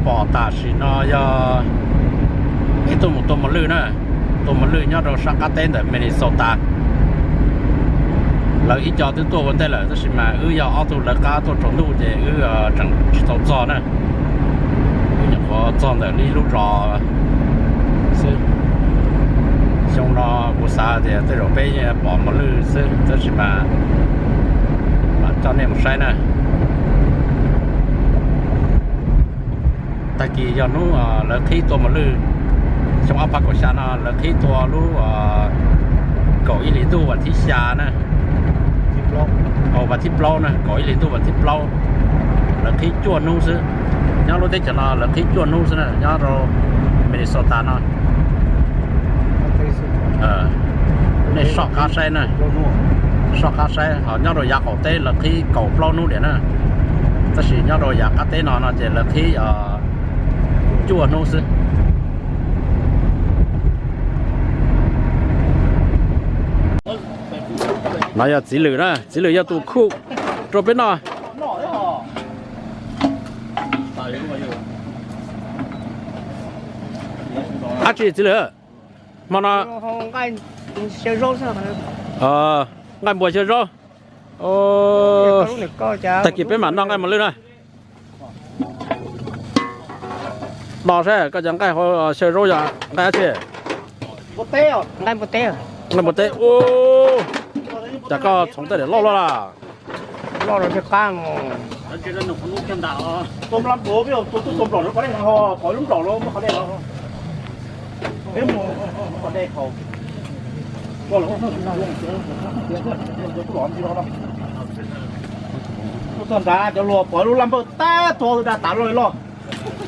Pom tam sim no yog peb tuaj mus tua mos lwj na, tua mos lwj nyob rau sab qab teb ntawm Minnesota. Lawv ib co twb tuaj ua ntej lawm tab sis mas wb yog ob tug lawv qab tuaj tsaus ntuj ces wb tseem tsis tau txog na. Wb nyuam qhuav txog ntawm ib lub zos xwb. Xyoo no kuv xav tias tej zaum peb pom mos lwj xwb tab sis mas mam coj nej mus saib na. Tag kis yog hnub lawv qhib tua mos lwj, xyoo ob phav kaum xya no lawv qhib tua lub kaum ib hlis ntuj vas thib xya na, vas thib plaub na, kaum ib hlis ntuj vas thib plaub, lawv qhib cuaj hnub xwb. Nyob lub teb chaws no lawv qhib cuaj hnub xwb na, nyob rau Minnesota no. Nej soj qab saib na, soj qab saib ho nyob rau yav qaum teb lawv qhib kaum plaub hnub diam na, tab sis nyob rau yav qab teb no no ces lawv qhib cuaj hnub xwb. No yog txiv lwm na, txiv lwm yog tus khuj rau peb noj. Dab tsi txiv lwm? Hmo no nqaij npua xyaw zaub. Tag kis peb mam noj nqaij mos lwj na. No saib koj cov nqaij xyaw zaub yog nqaij dab tsi? Nqaij npua teb. Cas koj txhoov tej daim loj luaj lawm? Txog nrad cov luag pom lub laj npawj tab tuag tas loj li loj.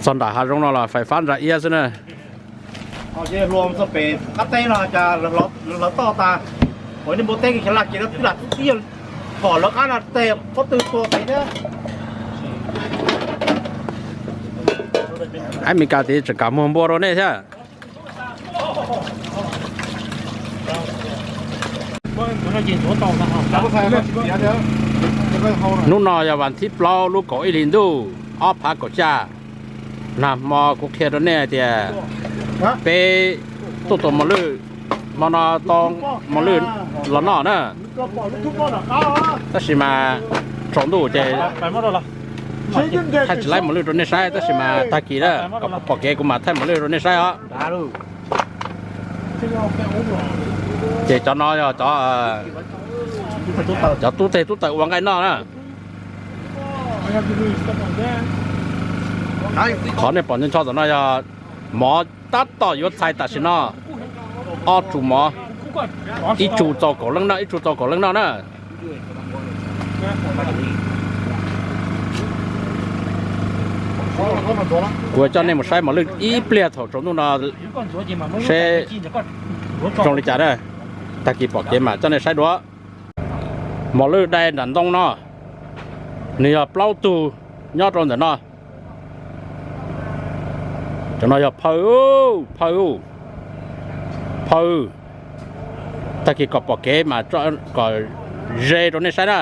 Txog nram hav zoov no los fais fab ntsa iab xwb na. Hluas txog pem qab teb no cas lawv toj tas, pom nej npua teb kiag laj kiag twb lam tub tib phom lawv qab no tes pob tw tua pem thiab. Ab, Mes Kas tid tseem kam muag npua rau nej thiab. Hnub no yog vas thib plaub lub kaum ib hlis ntuj ob phav kaum xya. Nag hmo kuv qhia rau nej hais tias peb tuaj tua mos lwj, hmo no tau mos lwj los noj na. Tab sis mas tsaus ntuj ces thaij tsis laib mos lwj rau nej saib, tab sis mas tag kis na kom pom kev kuv mam thaij mos lwj rau nej saib os. Ces cov no yog cov tub teg tub taws ua nqaij noj na. Qhov nej pom ncho ncho tom no yog mov tab tom yuav txhais tam sim no, ob tsum mov, ib tsum txaus kaum leej noj, ib tsum txaus kaum leej noj na. Kuv coj nej mus saib mos lwj ib pliag thaum tsaus ntuj no seb zoo li cas na. Tag kis pom kev mam coj nej saib dua. Mos lwj dai nram ntoo no, nws yog plaub tug nyob rau ntawm no. Cov no yog phaw, phaw, phaw. Tag kis kom pom kev mas kom ze rau nej saib na.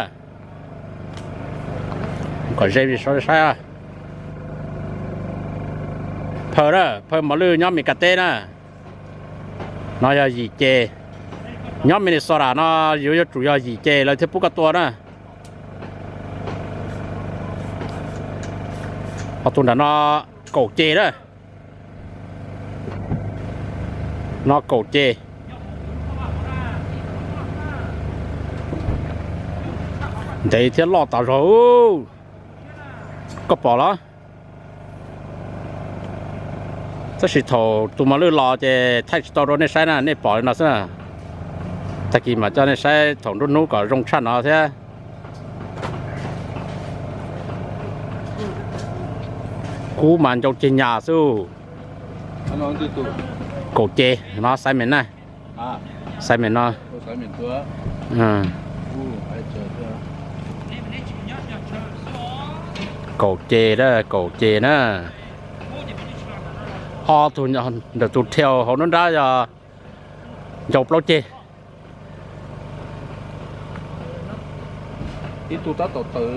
Kom ze saib. Phaw na, phaw mos lwj nyob Mes Kas teb na. No yog yim ces. Nyob Minnesota no yuav yuav tsum yog yim ces lawv thiaj pub koj tua na. Ho tus nram no kaum ces na. No kaum ces. Ntev thiab loj tas zog. Koj pom los? Tab sis thaum tus mos lwj los ces thaij tsis tau rau nej saib na, nej pom li no xwb na. Tag kis mam coj nej saib thaum nruab hnub kom zoo tshaj no thiab. Kub mas ncau ceg nyas xwb. Kaum ces no xaiv me na. Xaiv me no. Kaum ces, kaum ces na. Ob tug ntawm tus thiau hauv nruab nrab yog ncau plaub ceg. Ib tug tab tom tawm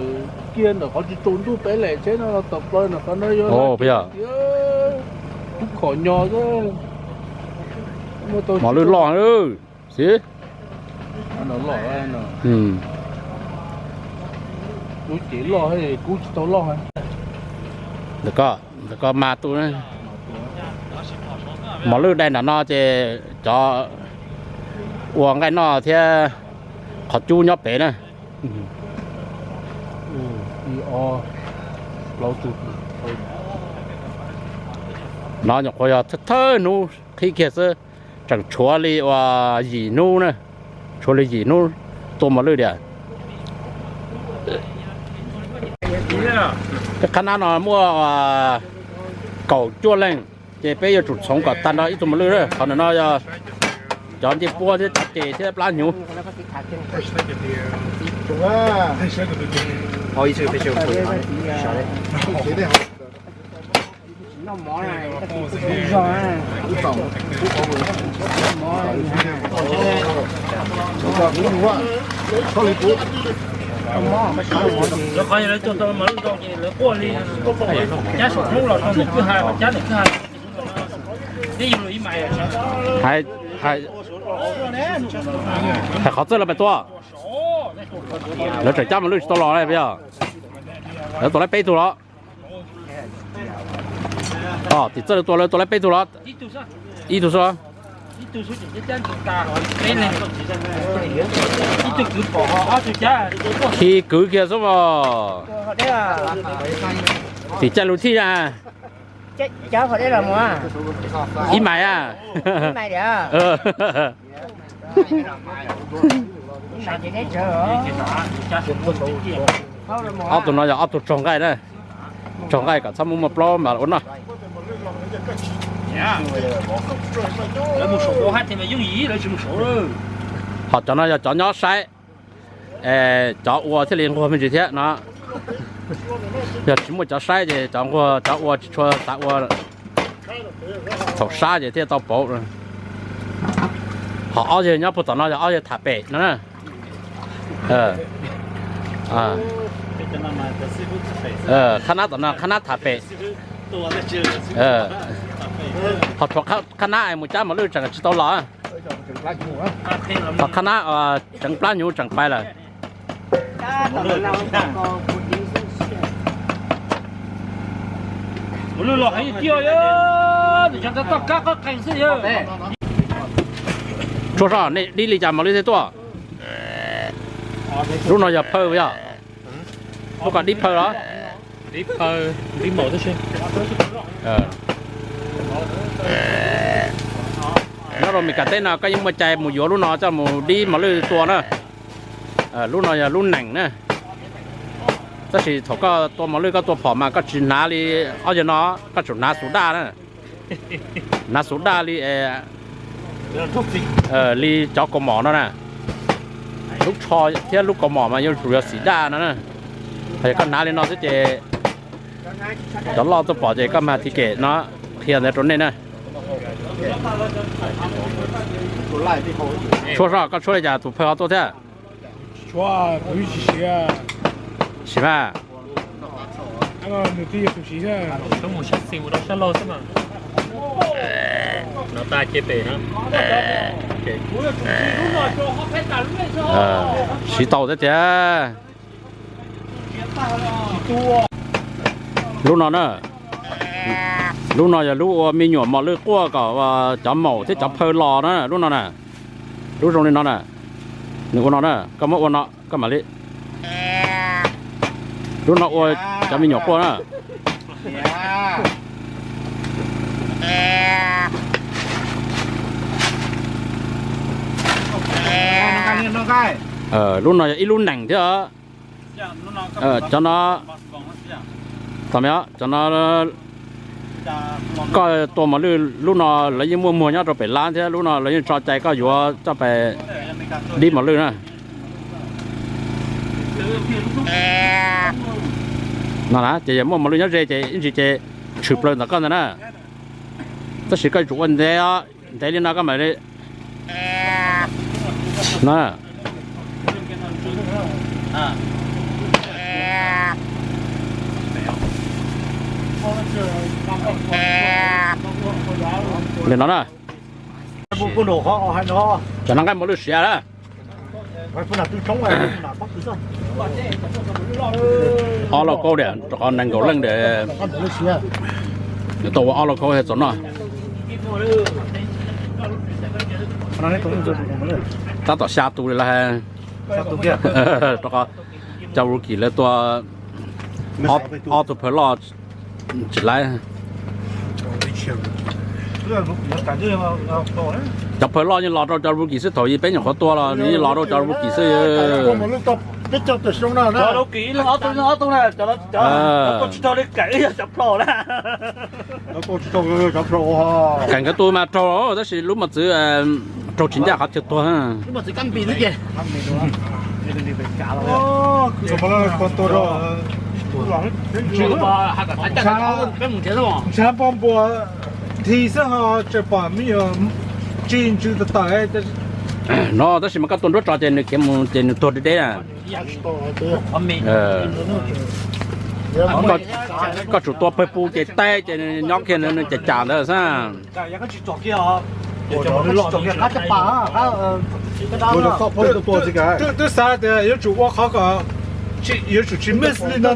kiag ntawm qhov tsis tsaus ntuj peb lem tsheb no los tawm plaws ntawm qhov no yog, yog kub khom nyos xwb. Mos lwj loj xwb. Kub ces loj, kub tsis tau loj. Ntawm ko mas tu. Mos lwj dai nram no ces cov ua nqaij noj thiab qhov cub nyob pem na. No nyuam qhuav yog thawj hnub qhib kiag xwb, tseem tshuav li uas yim hnub na, tshuav li yim hnub tua mos lwj tiag. Tej qhab nab no muaj kaum cuaj leej, ces peb yuav tsum txhoov kom tag nrho ib tug mos lwj. Qhov ntawm no yog cov ncej puab thiab cov ces thiab plab hnyuv. Lawv qhov lawv cog tau mos lwj ntau ces lawv quaj li, cab saum roob los rau ntawm kwj ha, cab ntawm kwj ha. Hais qhov txawj lawv pais tua, lawv tseem cab mos lwj tsis tau los li puas yog? Lawv tua lawv peb tug los. Tim txawj lawv tua, lawv tua lawv peb tug los. Ib tug xwb. Khi kwv kiag xwb mas. Tim caij lus thij na. Ib mais a. Ob tug no yog ob tug tsaug nqaij na. Tsaug nqaij kom txhob muaj muaj plaub mam ua noj. Ho cov no yog cov nyob saib, cov ua thiaj li nquag me ntsis thiab no. Yog tsis muaj cov saib ces cov nquag cov ua tsis tshua xav ua. Thaum sab ces thiaj tau pauv. Ho ob yawg nyob puag tom no yog ob yawg tham pem no na. Qhab nab tom no qhab nab tham pem. Ho tshuav qhab nab es mus cab mos lwj tseem tsis tau los. Qhov qhab nab tseev plab hnyuv tseem pais lawm. Tshuaj soj, nej dib li cas mos lwj thiaj tuaj? Lub no yog phaw yog? Lub ko dib phaw los? Nyob rau Mes Kas teb no koj yeej muaj cai mus yuav lub no coj mus dib mos lwj tua na. Lub no yog lub nees na. Tab sis thaum koj tua mos lwj koj tua phom mas koj tsis hnav li ob yawg no, koj tsum hnav xuv daj na. Hnav xuv daj li, li cov kaus mom no na. Lub tsho thiab lub kaus mom mas yuav tsum yog xim daj no na. Yog koj hnav li no xwb ces cov loj tuaj pom ces koj mag thi kem no, qhia ntawd rau nej na. Tshuaj soj, koj tshuab li cas tus phaw ho tuaj thiab? Siv mas. Siv tau thiab tiag. Lub no na, lub no yog lub ua me nyuam mos lwj quaj kom cov maum thiab cov phaw los na, lub no na. Lub zoo li no na, nws ua no na, koj muab ua no koj mam li. Lub no ua cov me nyuam quaj na. Lub no yog ib lub nees thiab. Cov no, cov no, koj tua mos lwj lub no lawv yeej muaj muag nyob rau pem lab thiab, lub no lawv yeej tso cai koj yuav coj pais dib mos lwj na. No na ces yog muaj mos lwj nyob ze ces ib ntsis ces tshwm plaws ntawm koj ntag na. Tab sis koj yuav tsum ua ntev, ntev li no koj mam li. No. Li no na. Cov no nqaij muas lwj siav na. Ob lauj kaub diam, rau qhov nees nkaum leej diam. Tau ua ob lauj kaub txaus noj. Tab tom xya tus li lawm. Rau qhov cov rookie lawv tua ob tug phaw loj tsis laib. Cov phaw loj yeej los rau cov rookie xwb, thaum peb nyuam qhuav tua los nws yeej los rau cov rookie xwb. Keem nkawd tus mas raug, tab sis lub mos txwv raug tsis ncaj qhov chaw tuag. Ntshav npau npuas nthi xwb ho tseem pom me nyuam tsis ntsws tawm tawm. No tab sis mas koj tua nruab tso ces nws khiav mus ces nws tuag deb deb na. Koj tsum tua pawg pus ces teb ces nws nyob kiag nws cas cas ntawd xwb. Twb xav tias yuav tsum ua qhov kom yuav tsum tsis miss li no.